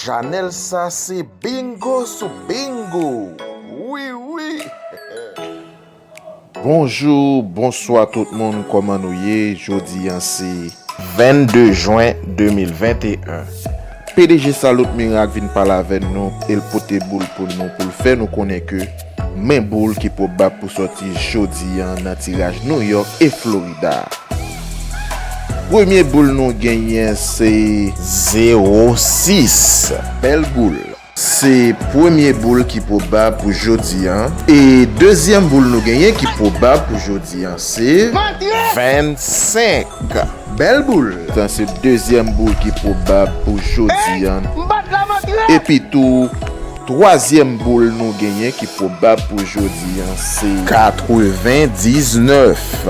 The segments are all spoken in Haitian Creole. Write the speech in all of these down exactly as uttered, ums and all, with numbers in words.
Chanèl sa se bingo sou bingo. Wi, wi. Bonjou, bonswa tout moun, kòman nou ye? Jodi a se vennde jen de mil venteyen. P D G Salut Miracle vin pale avè nou, e l pote boul pou nou, pou l fè nou konnen ke men boul ki pwobab pou sòti jodi a nan tiraj New York e Florida. Premye boul nou genyen se zewo sis. Bèl boul. Se premye boul ki pwobab pou jodi a. E dezyèm boul nou genyen ki pwobab pou jodi a se vennsenk. Bèl boul. Sa se dezyèm boul ki pwobab pou jodi a. Epi tou, twazyèm boul nou genyen ki pwobab pou jodi a se katrevendiznèf.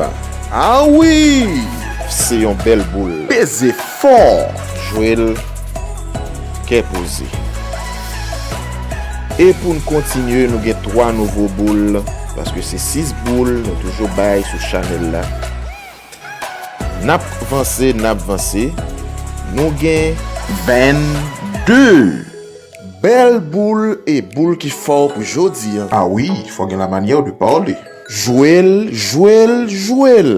A wi! Se yon bèl boul. Peze fò. Jwe l kè poze. E pou n kontinye, nou gen twa nouvo boul, paske se sis boul nou toujou bay sou chanèl la. N ap vanse, n ap vanse. Nou gen vennde. Bèl boul e boul ki fò pou jodi a. A wi, fò gen la manyè de pale. Jwe l, jwe l, jwe l.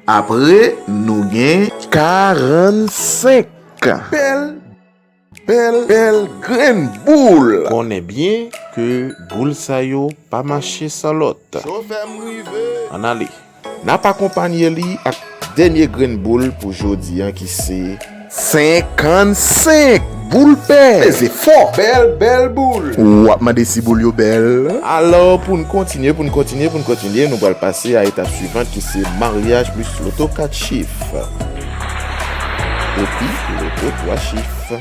Apre, nou gen karannsenk. Bèl, bèl, bèl grenn boul. Konnen byen ke boul sa yo pa mache san lòt. Chofè m rive. Ann ale. N ap akonpanye li ak dènye grenn boul pou jodi a ki se senkannsenk. Boul pè. Peze fò. Bèl, bèl boul. W ap mande si boul yo bèl. Alò, pou n kontinye, pou n kontinye, pou n kontinye, nou pral pase a etap swivan ki se maryaj plis loto kat chif. Epi, loto twa chif.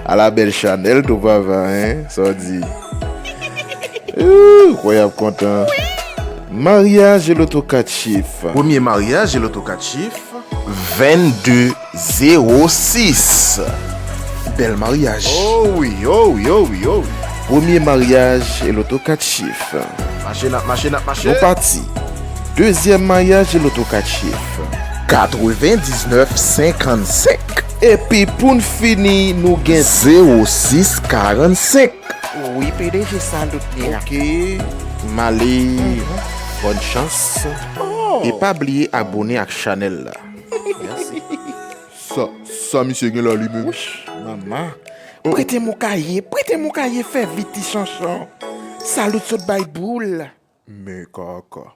Ala bèl chanèl tou papa, en? Sa w di? Ooh, kwè y ap kontan. Maryaj e loto kat chif. Premye maryaj e loto kat chif. Vennde zewo sis. Bèl maryaj. Oh wi, oh wi, oh wi, oh wi. Premye maryaj e loto kat chif. Mache, n ap mache, n ap mache. Nou pati. Dezyèm maryaj e loto kat chif. Katrevendiznèf senkannsenk. Epi pou n fini, nou gen zewo sis karannsenk. Wi, P D G Salut Miracle. Ok, m ale. Bòn chans. Oh. E pa bliye abone ak chanèl la. Mèsi. Sa, sa misye gen la li menm? Wouch, manman. Prete m yon kaye, prete m yon kaye, fè vit ti chanchon. Salut sot bay boul. Men kaka.